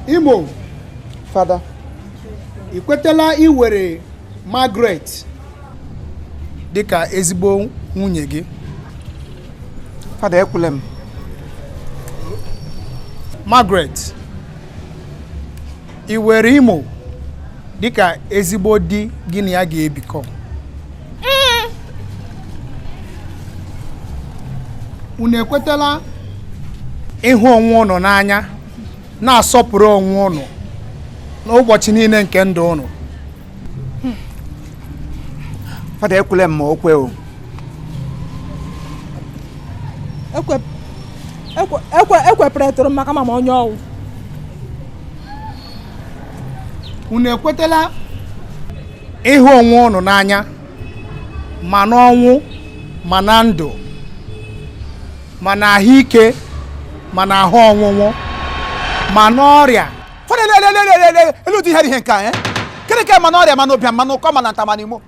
Imo. Fada. Ị kwetala iwere Margaret dịka ezigbo nwunye gị? Fada, ekwule m. Margaret, ị were Imo dịka ezigbo di gị na ya ga-ebikọ? Unu ekwetala ịhụ onwe unu n'anya, na-asọpụrụ onwe unu n'ụbọchị niile nke ndụ unu? Fada, ekwule m ma o kwe o. Ekweperetụrụ m maka mama onye ọwụ. Unu ekwetala ịhụ onwe unu n'anya ma n'ọnwụ ma na ndụ, ma na ahụike ma na ahụ ọnwụnwụ ma n'ọrịa? Fada, lelelelelele, elu ụdị ihe dị ihe nke a, eh? Gịnị ka ma n'ọrịa, ma n'ụbịam, ma n'ụkọ, ma na nta, ma n'imo?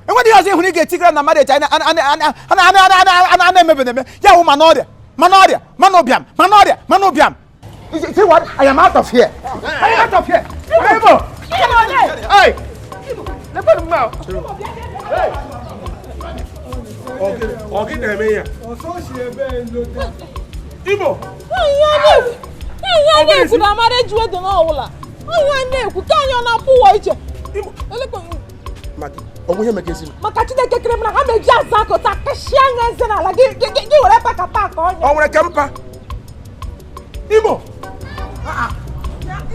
Enweghị ihe ọzọ ị hụrụ ị ga-etigara na marriage anyị a na-emebe na-eme ya wụ ma n'ọrịa, ma n'ọrịa, ma n'ụbịam, ma n'ọrịa, ma n'ụbịam. See what? I am out of here. I am out of here. Imo! Hey! Ọ gị na-eme ya? Imo! Ihe a na-ekwu na marriage wedding ọwụla, ihe a na-ekwu ka anyị ọ na-apụ ụwa iche. Maka Chineke kere m na ha meji aza akụta kashia anya eze n'ala gị gị were paka paka ọnya. Ọ nwere ka mpa? Imo!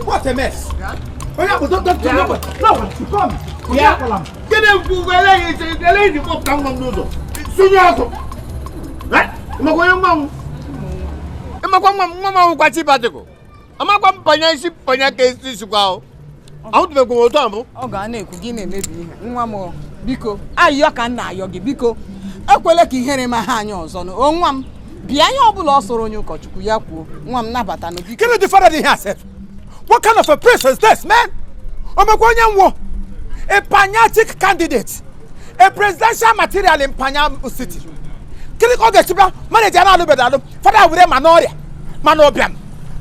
What a mess! Onye bụ don't don't no come. Ya. Gịnị bụ eleghị ji kpọpụta nwa m n'ụzọ? Sunye ọkụ. Ịmakwa onye nwa m? Ịmakwa nwa m, nwa m ahụkwa chi batikụ. Amakwa m panya isi panya ka esi isikwa ahụ. Ahụtụbekwa m otu a mbụ. Ọ ga na-ekwu gị na-emebi ihe nwa m, biko ayọ ka m na-ayọ gị, biko ekwela ka ihere ma ha anya ọzọ. O nwa m, bịa, ihe ọbụla ọ sọrọ onye ụkọchukwu ya kwuo, nwa m, nabata nụ, biko. Gịnị dị fada dị here sef? What kind of a priest is this, man? Omekwa onye nwụọ? A panyatic candidate, a presidential material in Panya City. Gịnị ka ọ ga-echibra marriage a na-alụbeghị alụ? Fada were ma n'ọrịa, ma n'ụbịam,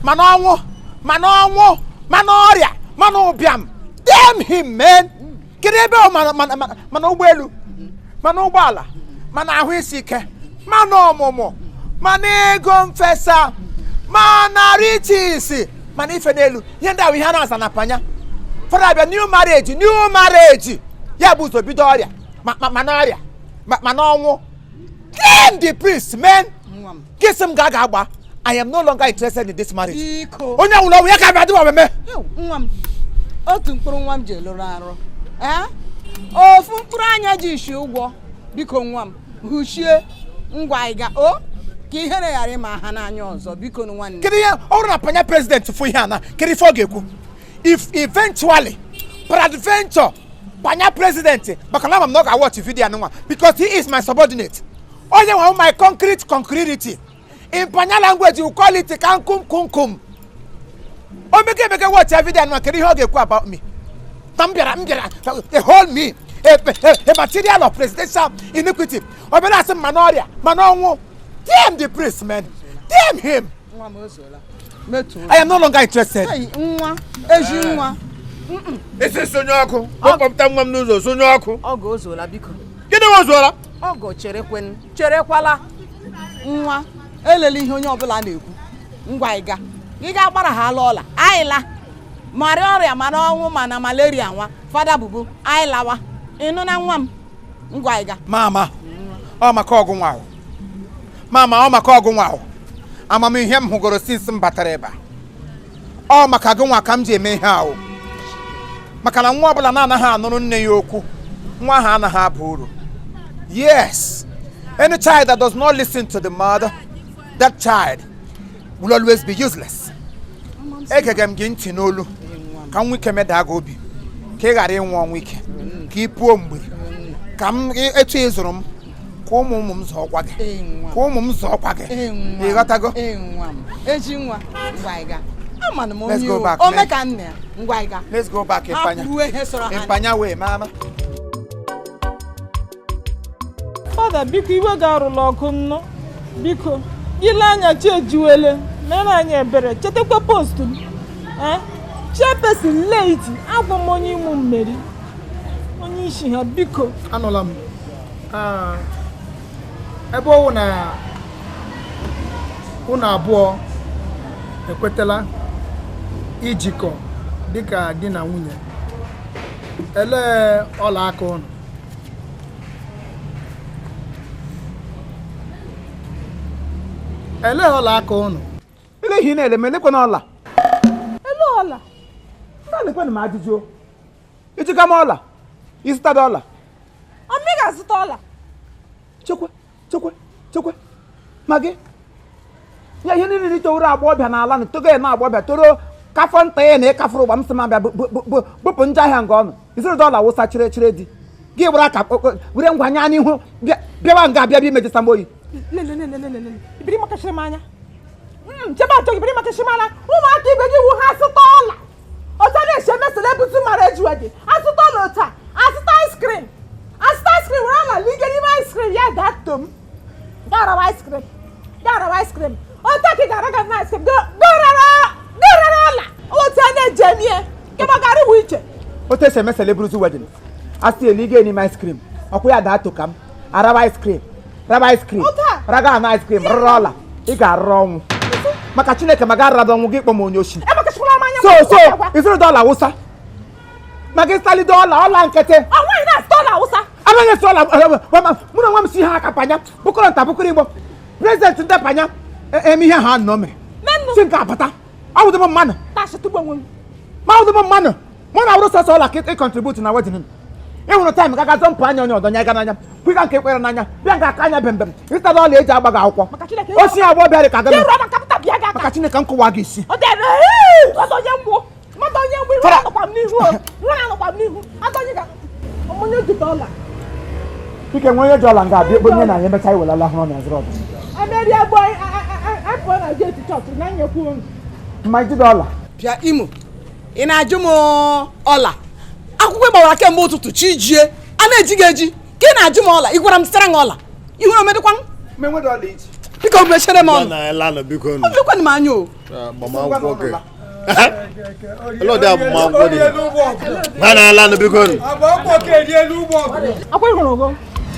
ma n'ọnwụ, ma n'ọnwụ, ma n'ọrịa, ma n'ụbịam. Damn him, man! Kedu ebe ọ ma na ụgbọelu, ma na ụgbọala, ma na ahụ isi ike, ma na ọmụmụ, ma na ego mfesa, ma na riches, ma na ife n'elu, ihe ndị ahụ ihe a na-aza na panya. Fada abịa new marriage, new marriage ya bụ ụzọ bido ọrịa, ma n'ọrịa, ma n'ọnwụ. Damn the priest, man! Gịsị m ga agba. I am no longer interested in this marriage. Biko. Onye nwụrụ ọnwụ ya ka abịa dịwa meme. Nwa m, otu mkpụrụ nwa m ji eloro arụ, ofu mkpụrụ anya ji isi ụgwọ, biko nwa m, hụchie ngwa ịga o ka ihere ghara ịma ha n'anya ọzọ, biko nwanne. Kedu ihe ọ bụrụ na panya president fụ ihe a na kedu ife ọ ga-ekwu? If eventually peradventure panya president, maka na ama m na ọ ga-watch video nwa because he is my subordinate, onye nwe my concrete concrete in panya language, you call it kankum kumkum. O mege emege watch ya video nwa, kedu ihe ọ ga-ekwu about me? Na m bịara m bịara a whole me a material of presidential iniquity, ọ bịara asị m ma n'ọrịa, ma n'ọnwụ. Damn the priest, man! Damn him! Nwa m, o zuola. Metuo. I am no longer interested. Hey, nwa ezi nwa. Isi sonye ọkụ, kpọpụta nwa m n'ụzọ, sonye ọkụ. Ọgọ, o zuola, biko. Gịnị nwe ozuola? Ọgọ, cherekwen, cherekwala nwa, elela ihe onye ọbụla na-ekwu. Ngwa ịga, ị ga-agbara ha ala ọla anyịla mara ọrịa, mara ọnwụ, mana malaria nwa fada bubu anyị lawa, ịnụ na nwa m, ngwa ịga. Mama, ọ maka ọgụ nwa ahụ. Mama, ọ maka ọgụ nwa ahụ. Amamihe m hụgoro since m batara ebe a. Ọ maka gị nwa ka m ji eme ihe ahụ. Maka na nwa ọbụla na-anaghị anụrụ nne ya okwu, nwa ahụ anaghị aba uru. Yes, any child that does not listen to the mother, that child will always be useless. Egege m gị ntị n'olu ka m nwee ike medaa gị obi, ka ị ghara ịnwụ ọnwụ ike, ka ị pụọ mgbe ka m etu ị zụrụ m, ka ụmụ ụmụ m zọọkwa gị, ka ụmụ m zọọkwa gị. Ị ghọtago? Nwa m, eji nwa, ngwa ịga. Amana m Let's onye go back, o man. ome ka nna ya, ngwa ịga. Let's go back in Ha Panya. kwuo ihe sọrọ ha. In Panya way, mama. Fada, biko, iwe ga-arụla ọkụ nnụ, biko ile anya chi ejiwele, mere anyị ebere, chetakwa post m. Chairperson laity, agwa m onye ịmụ mmeri. Onye isi ha biko. Anụla m. Ebe ọ wụ na unu abụọ ekwetala ijikọ dịka di na nwunye, elee ọla aka unu? Elee ọla aka unu? Ele ihe ị na-ele m, elekwana ọla. Ele ọla? Ndị alekwana m ajụjụ. Ijika m ọla, ịzụtada ọla. Ọmị ga-azụta ọla. Chekwe, chekwe, chekwe. Ma gị? Ya ihe niile towuru agbọghọbịa n'ala na togo ya na agbọghọbịa toro kafọ nta ya na ịkafụrụ ụgba m sị m abịa bupụ njọ ahịa nke ọnụ. Izuru dọla wụsa chire chire di. Gị were aka were ngwa anya n'ihu bịawa nga abịa bịa imejisa m oyi. Lelelelelelele. Ibiri makashiri m anya. Chebe achọ gị ibiri makashiri m anya. Ụmụaka ibe gị wu ha asụta ọla. Otu a na-esi eme celebrity marriage wedding. Asụta ọla otu a. Asụta ice cream. Asụta ice cream were ọla lige n'ime ice cream ya gaa tom. Gaa rawa ice cream. Gaa rawa ice cream. Otu a ka ị ga-ara ga na ice cream. Gaa rara ọla. Otu a na-eji emie. Kema gara iwu iche. Otu esi eme celebrity wedding. Asị elige n'ime ice cream. Ọkwụ ya daa to ka m. Arawa ice cream. Rawa ice cream. Raga na ice cream. Rụrụ ọla. Ị ga-arụrụ ọnwụ. Maka Chineke ma ga-arụrụ ọnwụ gị kpọ m onye oshi. So so izuru dọla wụsa. Ma gị sali dọla ọla nkịtị. Ọ nwaanyị na-azụta ọla awụsa. Amaghị esi ọla mụ na onwe m si ha aka panya bụkọrọ nta bụkọrọ igbo. Prezidenti ndị panya eme ihe ha nọ mere. Si nke abata. Awụdị m mmanụ. Ma awụdị m mmanụ. Mụ na awụrụ sọsọ ọla ka ị kọntribut na wedding m. Ị hụrụ taịm gaga zọmpụ anya onye ọdọ nya ga n'anya. Kwịga nke ekwere n'anya. Bịa nga aka anya bembem. Ịzụtara ọla eji agba gị akwụkwọ. Osi agbọghọbịa dị ka gịnị? Maka Chineke m kụwa gị isi. Biko enwe onye ji ọla nga abịa onye na ya emecha iwelala hụrụ na zụrụ ọdụ. Ma ijide ọla. Bịa Imo, ị na-ajụ m ọla. Akwụkwọ gbawara kemgbe ụtụtụ chi jie a na-eji gị eji ka ị na-ajụ m ọla. Ị gwara m sịtara m ọla. Ihu omedịkwa m? Biko mechere m ọnụ. Obekwanụ m anya o. Akwa ịhụrụ.